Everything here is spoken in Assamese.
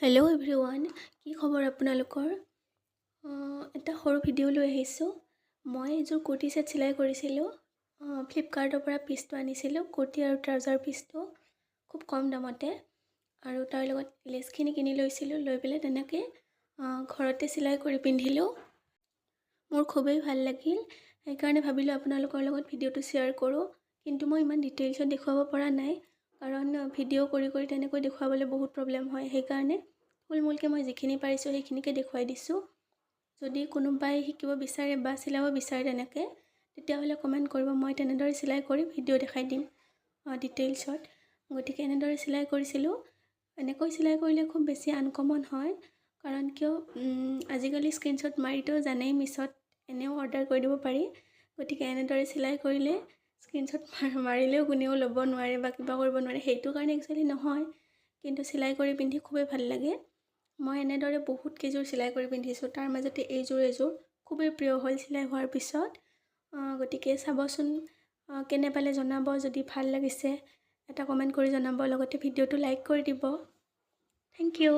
হেল্ল' এভৰিৱান, কি খবৰ আপোনালোকৰ? এটা সৰু ভিডিঅ' লৈ আহিছোঁ। মই এযোৰ কুৰ্তি ছেট চিলাই কৰিছিলোঁ। ফ্লিপকাৰ্টৰ পৰা পিচটো আনিছিলোঁ, কুৰ্তি আৰু ট্ৰাউজাৰ পিচটো খুব কম দামতে, আৰু তাৰ লগত লেচখিনি কিনি লৈছিলোঁ। লৈ পেলাই তেনেকৈ ঘৰতে চিলাই কৰি পিন্ধিলোঁ। মোৰ খুবেই ভাল লাগিল, সেইকাৰণে ভাবিলোঁ আপোনালোকৰ লগত ভিডিঅ'টো শ্বেয়াৰ কৰোঁ। কিন্তু মই ইমান ডিটেইলছত দেখুৱাব পৰা নাই, কাৰণ ভিডিঅ' কৰি কৰি তেনেকৈ দেখুৱাবলৈ বহুত প্ৰব্লেম হয়। সেইকাৰণে থুলমূলকৈ মই যিখিনি পাৰিছোঁ, সেইখিনিকে দেখুৱাই দিছোঁ। যদি কোনোবাই শিকিব বিচাৰে বা চিলাব বিচাৰে তেনেকৈ, তেতিয়াহ'লে কমেণ্ট কৰিব। মই তেনেদৰে চিলাই কৰি ভিডিঅ' দেখাই দিম ডিটেইলছত। গতিকে এনেদৰে চিলাই কৰিছিলোঁ। এনেকৈ চিলাই কৰিলে খুব বেছি আনকমন হয়। কাৰণ কিয়, আজিকালি স্ক্ৰীনশ্বট মাৰিতো জানেই, মিছত এনেও অৰ্ডাৰ কৰি দিব পাৰি। গতিকে এনেদৰে চিলাই কৰিলে স্ক্ৰীনশ্বট মাৰিলেও কোনেও ল'ব নোৱাৰে বা কিবা কৰিব নোৱাৰে। সেইটো কাৰণে একচুৱেলি নহয়, কিন্তু চিলাই কৰি পিন্ধি খুবেই ভাল লাগে। মই এনেদৰে বহুত কেইযোৰ চিলাই কৰি পিন্ধিছোঁ। তাৰ মাজতে এইযোৰ এযোৰ খুবেই প্ৰিয় হ'ল চিলাই হোৱাৰ পিছত। গতিকে চাবচোন, কেনে পালে জনাব। যদি ভাল লাগিছে, এটা কমেণ্ট কৰি জনাব, লগতে ভিডিঅ'টো লাইক কৰি দিব। Thank you.